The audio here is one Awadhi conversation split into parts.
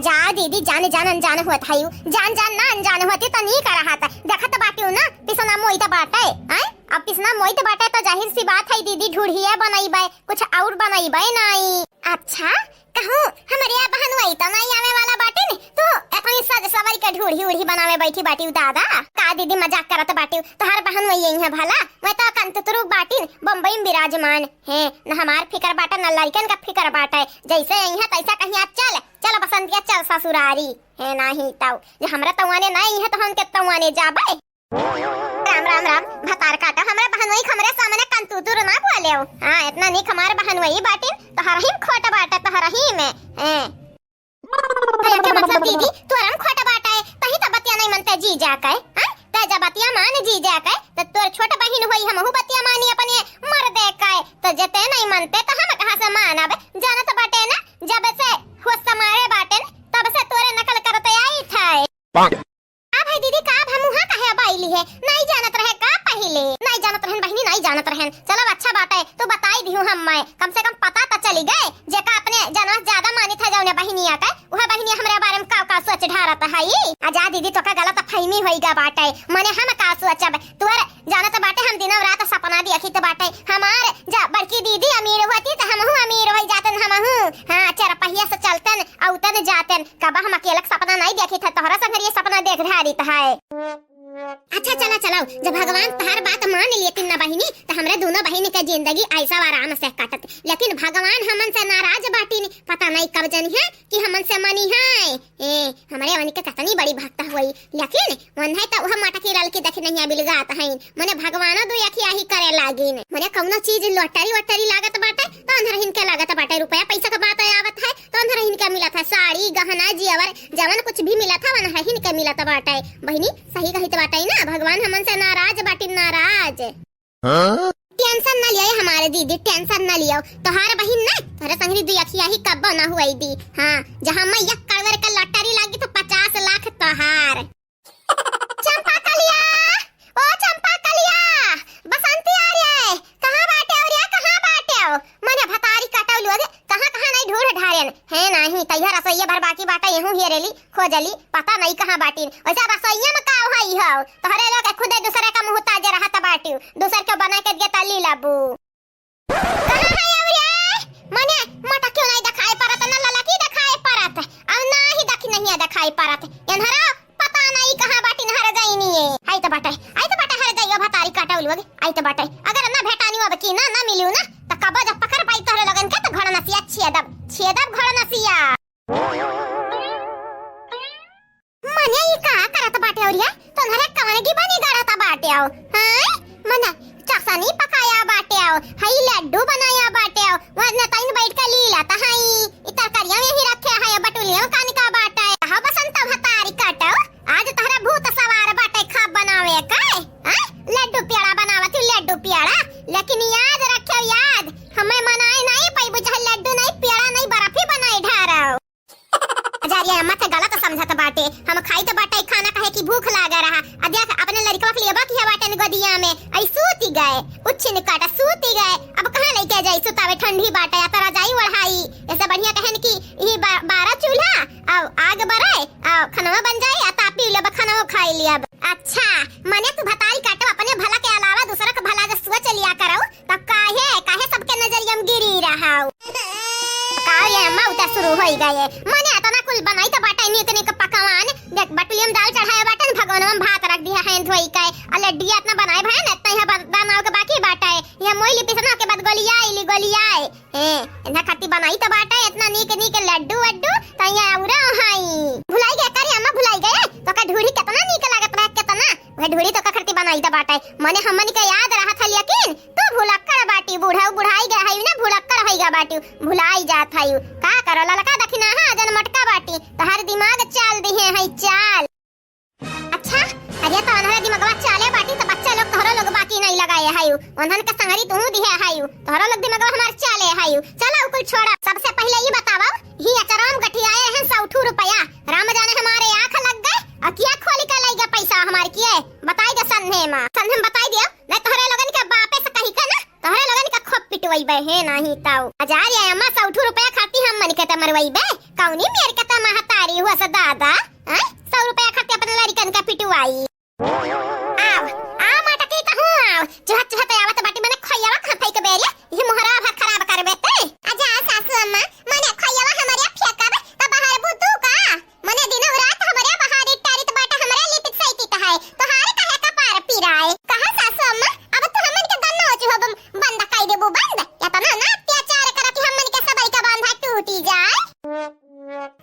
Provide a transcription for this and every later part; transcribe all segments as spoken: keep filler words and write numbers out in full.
जा दीदी, जान जान अनजान होत हयू, जान जान ना अनजान होती त नीक रहत। देखत बाटिउ ना, पिसना मोइत बाटे, आय? अब पिसना मोइत बाटे त जाहिर सी बात है दीदी, ढूढ़िए बनइबे, कुछ और बनइबे नाई। अच्छा, कहूँ हमरे बहन वही त नाई आवे वाला बाटिन, तू एतनी सज सवर के ढूढ़ी उढ़ी बनावे बैठी बाटिउ दादा। का दीदी मजाक करत बाटिउ, तोहार बहन वही यही है भला, वह तो कंतुतुरु बाटिन, बम्बई में विराजमान है, न हमार फिकर बाटे न लड़कन का फिकर बाटे, जैसे यही है तैसा कहीं आज चल, चल बसंतिया चल ससुरारी, है नाही तौ, जे हमरा तौआने नाही है तो हम के तौआने जाबे। राम राम राम, भतार काटा, हमरा बहनोई के हमरे सामने कंतुतुर ना बोलेउ। हाँ, इतना नीक हमार बहनोई बाटिन, तोहरही में खोट बाटे, तोहरही में। हैं। तो एके मतलब दीदी, तोहरा में खोट बाटे, तही तो बतिया नहीं मनते जीजा के, हैं? ते जब बतिया मान जीजा के, तो तोर छोट बहिन होई, हमहू बतिया मानी अपने मर्दे के, तो जते नहीं मनते तो हम कहाँ से मानब? जानत बाटे ना, जब से होश समारे बाटे न, तब से तोरे नकल करते आई थे। का भाई दीदी, का अब हम उहाँ काहे अब आइली है? नाई जानत रहे का पहिले? नाई जानत रहन बहिनी, नाई जानत रहन। चलो अच्छा बाटे, तू बताई दिहू हम मैं, कम से कम पता त चली गए। जेका अपने जनवा से ज्यादा मानित है जौने बहिनिया के, उहे बहिनिया हमरे बारे में का का सोच ढारत हई। आ जा दीदी, तोका गलत फहमी होई गा बाटे। मने हम का सोचब, तोर जानत बाटे हम दिनों रात सपना देखित बाटे। हमार जा बड़की दीदी अमीर होती त हमहू अमीर होई जातन हमहू। हाँ, चरपहिया से चलतन, औतन जातन। कब हम अकेला के सपना नहीं देखी था, तोहरा संगरिये सपना देख धारित है। अच्छा चला चलाओ, जब भगवान तहार बात मान लिए तीन बहिनी, तो हमरे दोनों बहिनी के जिंदगी ऐसा आराम से कटत, लेकिन भगवान हमन से नाराज बाटिन। पता नहीं कब जनी है कि हमन से मनी है। ए, हमरे वनी के कितनी बड़ी भक्त हुई, लेकिन मन है तो वह मटकी ललकी देखी नहीं बिलगात है। मने भगवानो दो अखिया ही करे लागिन। मने कौनो चीज लॉटरी वॉटरी लागत बाटे, तो अंधरहिन के लागत बाटे। रुपया पैसा के बात आवत है, तो अंधरहिन के मिलत है साड़ी, गहना, जेवर, जवन कुछ भी मिलत है, अंधरहिन के मिलत बाटे। बहिनी, सही कहित बाटे ना, भगवान हमन से नाराज बाटिन, नाराज। हाँ? टेंशन ना लिया हमारे दीदी, टेंशन ना लियो। तोहार बहिन ना, तोहरे संगरी दो अखिया ही कब्बो ना हुई दी। हाँ, जहाँ मैं एक करोड़ का लॉटरी लागी तो पचास लाख तोहार। चंपा कलिया, ओ चंपा कलिया, बसंती आ रे, कहाँ बाटे हो रे, कहाँ बाटे हो? मने भतारी कटौलू, अरे कहाँ कहाँ नहीं ढूंढ ढारेन, है नहीं, तैयार रसोइया भर बाकी बाटे, यहू हेरेली, खोजली, पता नहीं कहाँ बाटिन। वैसे रसोइया में का होई हो, तोहरे लोग खुदे दूसरे का मुहताज रहत बाटिउ, दूसर के बना के दिए तली लाबू। कहाँ है अउरिया? मने मोटा क्यों नहीं दिखाई पड़त, ना ललकी दिखाई पड़त, और ना ही दखिनहिया दिखाई पड़त। एन्हरा पता नहीं कहाँ बाटिन हर गईनी। हाय तो बाटे, आई तो बाटे हर जाइयो भतारी काटौलू, आई तो बाटे। अगर ना भेटानी अब की ना, ना मिलियो ना, तो कबो जब पकड़ पाई तोहरे लोगन के तो घोड़ा नसिया छेदब, छेदब घोड़ा नसिया। मने ई का करत बाटे अउरिया? तोहरे कवन की बनी गड़त बाटे हो? हैं? मने चसनी पकाया बाटे हो, हई लड्डू बनाया बाटे हो, वरना तइन बैठ के लीला त हई। ई तरकारिया में ही रखे है, बटुलिया में कान का बाटे। कहा बसंत भतारी काटो, आज तोहरे भूत सवार बाटे खा बनावे के। हैं? लड्डू पेड़ा बनावत हूँ, लड्डू पेड़ा। लेकिन याद रखे, याद, हमें मनाए नहीं पाई, बुझा लड्डू नहीं, पेड़ा नहीं, बर्फी बनाए ढारो। अजारिया अम्मा ते गलत समझत बाटे। हम खाई तो बाटे खाना, कहे कि भूख लागे रहा। आ देख, अपने लड़कवा के लिए बाकी है बाटे गोदिया में, आई सूती गए, उच्छिन काटा सूती गए। अब कहाँ लेके जाई सुतावे, ठंडी बाटे, या तो रजाई ओढ़ाई। ऐसे बढ़िया कहन कि ई बा-, बारह चूल्हा, आ आग बरे, आ खनवा बन जाई, आ तापी लेब, खनवा खाई लेब। अच्छा, मने तू भतारी काटो, अपने भला के अलावा दूसरा के भला के सोच लिया करो। तब काहे, काहे सबके नजरिया में गिरी रहाउ? का ये अम्मा उतर शुरू होई गए? मने अतना कुल बनाई तो बाटे नीक नीक पकवान। देख, बटुलिया में दाल चढ़ाए बाटे न, भगोनवा में भात रख दिया है धोई के। आ लड्डिया अतना बनाए भए न, इतना यहाँ बन-, बनाओ के बाकी बाटे। यहाँ मोइली पिसना के बाद गोलियाई ली, गोलियाई। ए, इतना खट्टी बनाई तो बाटे, इतना नीक नीक लड्डू वड्डू, तो यहाँ उरा हाई। भुलाई गए, करे अम्मा भुलाई गए? तो का ढूढ़ी कितना नीक लागत बा, कितना? वह ढूढ़ी तो का खट्टी बनाई तो बाटे। मने हमन के याद रहत है, लेकिन तू भुलक्कड़ बाटी, बूढ़ऊ बुढ़ाई गए हई ना, भुलक्कड़ होई गा बाटी, भुलाई जात हई। का करो ललका दखिना हा, जन मटका बाटी, तोहर दिमाग चाल दिहे हई, चाल। अच्छा, अरे तो अनहरे दिमगवा चाले बाटी, तो बच्चा लोग तोहरो लोग बाकी नहीं लगाए हई, उन्हन के संगरी तू दिहे हई, तोहरो लोग दिमगवा हमार चाले हई। चलो कुल छोड़ा, सबसे पहले ये बतावा, ही अचरवा में गठियाए हैं सौ ठू रुपया, राम जाने हमारे आँख लग गए, अखिया खोली के लई गए पैसा हमार किए, बताई दे सन्ने मा। सन्ने में बताई दियो, नहीं तोहरे लोगन के बापे से कही के ना, तोहरे लोगन के खूब पिटवई बे, हे नाही ताऊ। हजार या अम्मा सौ ठू रुपया खाती हम मन के ते मरवई बे, कौनी मेर के त महतारी हुआ स दादा, हैं? सौ रुपया खातिर अपने लड़िकन के पिटवाई। आव, आव मटकी त हूँ आव। चुहत चुहत आवत बाटी, मने खोइयावा खफई के बेरिया, ये मोहरा भर खराब करबे ते। अच्छा सासू अम्मा, मने खोइयावा हमरे फेंकब त बहरबू तू का? मने दिनो रात हमरे बहारी टारित बाटे, हमरे लिपित सैतित है। तोहार काहे कपार पिराए? कहा सासू अम्मा, अब तू हमन के गन्ना ओचू हो बंद कई देबू बंद? एतना ना अत्याचार कर कि हमन के सबई का बांधा टूटी जाए।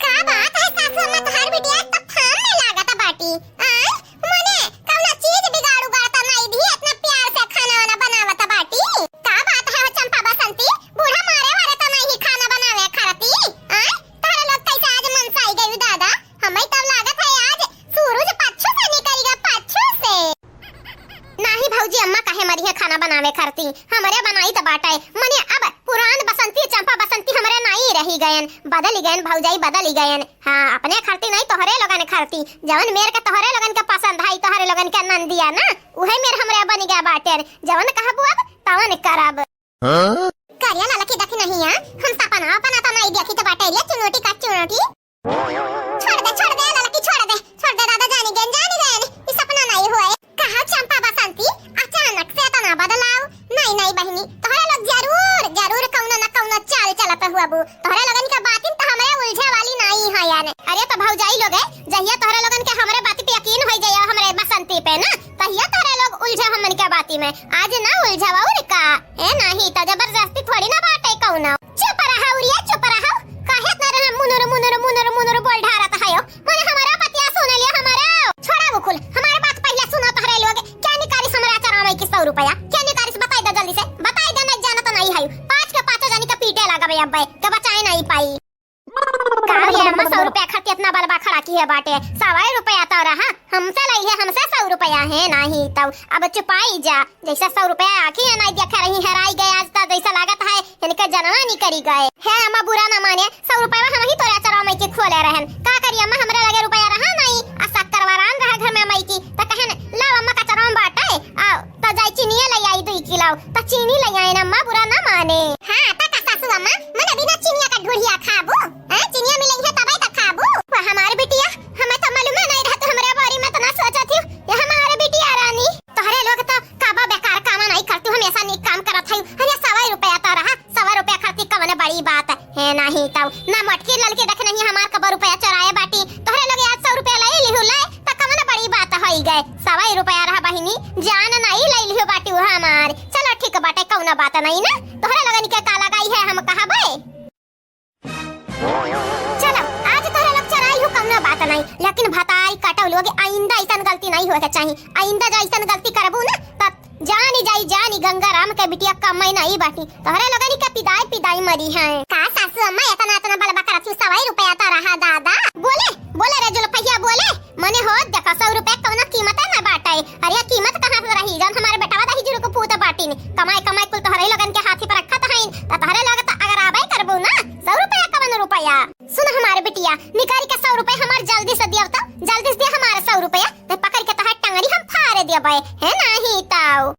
का बात है सासू अम्मा, तोहार बिटिया तो फान में लागत बाटी। आय, मने कौनो चीज बिगाड़ू बाड़ता नहीं दी, इतना प्यार से खाना वाना बनावत बाटी। का बात है हो चंपा बसंती, बूढ़ा मारे वारे तो नहीं खाना बनावे खरती। आय, तोहरे लोग कैसे आज मनसाई गयू दादा? हमें तब लागत है आज सूरज पच्छू से निकल गया, पच्छू से। नाही भौजी, अम्मा काहे मरी है खाना बनावे खरती? हमरे बनाई त बाटे। मने अब पुरान बसंती, चंपा बसंती हमरे नाई रही गयन, बदली गयन भौजाई, बदली गयन। हाँ, अपने खरती नहीं, तोहरे लोगन खरती। जवन मेर के तोहरे लोगन के पसंद है, तोहरे लोगन के नंदिया ना, उहे मेर हमरे बनी गया बाटे। जवन कहबू अब, तवन करब। हाँ? करिया ललकी देखी नहीं है, हम सपना अपना तो नहीं देखी तो बाटे रे चुनौटी का चुनौटी। छोड़ दे, छोड़ दे ललकी, छोड़ दे, छोड़ दे दादा, जानी गयन, जानी गयन, ई सपना नहीं हुए। कहा चंपा बसंती, अचानक से इतना बदलाव? नहीं, नहीं बहिनी, तोहरे लोग जरूर, जरूर कौनो न कौनो चाल चलत हुआ बू। तोहरे लोगन के बातिन तो हमरे उलझे वाली नहीं है याने। अरे तो भौजाई लोग है, जहिया तोहरे लोगन के हमरे बात पे यकीन हो जाए, हमरे बसंती पे ना, तहिया तोहरे लोग उलझे हमन के बाती में। आज ना उलझावा और का? ए नाही, त जबरदस्ती थोड़ी ना बाटे कौनो। चुप रहा उरिया, चुप रहा। काहे इतना रहा मुनुर, मुनुर, मुनुर, मुनुर बोल ढारत है हो? मने हमारा बतिया सुन लिया हमारा। छोड़ा वो कुल, हमारे बात पहले सुनो तोहरे लोग। क्या निकालिस हमारा चरावे की सौ रुपया? क्या निकालिस बताई दे जल्दी से। बताई दे, नहीं जाना तो नहीं है। पाँच के पाँचों जानी का पीटे लगा बे अब्बे, के बचाए नहीं पाई। का भैया, अम्मा सौ रुपया खातिर इतना बलबा खड़ा किहे बाटे? सवाई रुपया तो रहा, हमसे लइले, हमसे सौ रुपया है नाही तौ। अब चुपाई जा, जैसे सौ रुपया आँखी है नाही देखे रही, हेराई गए आज तक, जैसे लागत है इनके जनवा नहीं करी गए। हे अम्मा बुरा ना माने, सौ रुपया हम ही तोरे चरवा मई की खोले रहन। का करी अम्मा, हमरे लगे रुपया रहा नहीं, आ शक्कर वरान रहा घर में मई की, त कहन लाओ अम्मा का चरवा में बाटे, आओ। त जाई चीनिया लइ आई दुई किलो। त चीनी लइ आइन अम्मा, बुरा ना माने। हाँ, त का सासू अम्मा, मने बिना चीनिया का ढुढ़िया खाबू? हैं, चीनिया मिलइहे तबे त खाबू। वाह, हमार बिटिया, हमें त मालूमे नहीं रहत, हमरे बारे में इतना सोचत हिउ। ये हमार बिटिया रानी। तोहरे लोग त काबा बेकार काम नहीं करतू, हमेशा नीक काम करत है। अरे, सवा रुपया त रहा, सवा रुपया खातिर कवन बड़ी बात है, नहीं तौ। ना मोटकी ललकी देख नहीं हमार कबो रुपया चोराए बाटी। तोहरे लोग आज सौ रुपया लइ लिहू ले, त कवन बड़ी बात होई गए। सवा रुपया रहा बहिनी, जान नहीं लइ लिहू बाटी वो हमार। चलो ठीक बाटे, कौनो बात नहीं ना। तोहरे लोगन के का लगाई है हम कहबे। चलो, आज तोहरे लोग चोराई हो कौनो बात नहीं, लेकिन भताई कटौ लोग आइंदा ऐसन गलती नहीं होए के चाही। आइंदा जो ऐसन गलती करबू ना, त जानी जाई, जानी गंगा राम के बिटिया कमाई नहीं बाटी। तोहरे लोगनी के पिदाई पिदाई मरी है। का सासू अम्मा, इतना इतना बलबा करत हूँ, सवाई रुपया तो रहा दादा। बोले, बोले रे जुल्फैया, बोले। मने हो, देखो, सौ रुपया कौनो कीमत है ना बाटे। अरे, कीमत कहाँ से रही, जौन हमारे बेटवा दही जुरु को पूत बाटिन। कमाई, कमाई कुल तोहरे लोगन के हाथी पर रखत हईन, त तोहरे लोग त अगर आबे करबू ना, सौ रुपया कवन रुपया। सुन हमारे बिटिया, निकाल के सौ रुपया हमार जल्दी से दियो तो, जल्दी से दे हमारे सौ रुपया, नहीं पकड़ के तोहार टंगरी हम फाड़ देबे, है नाही तौ।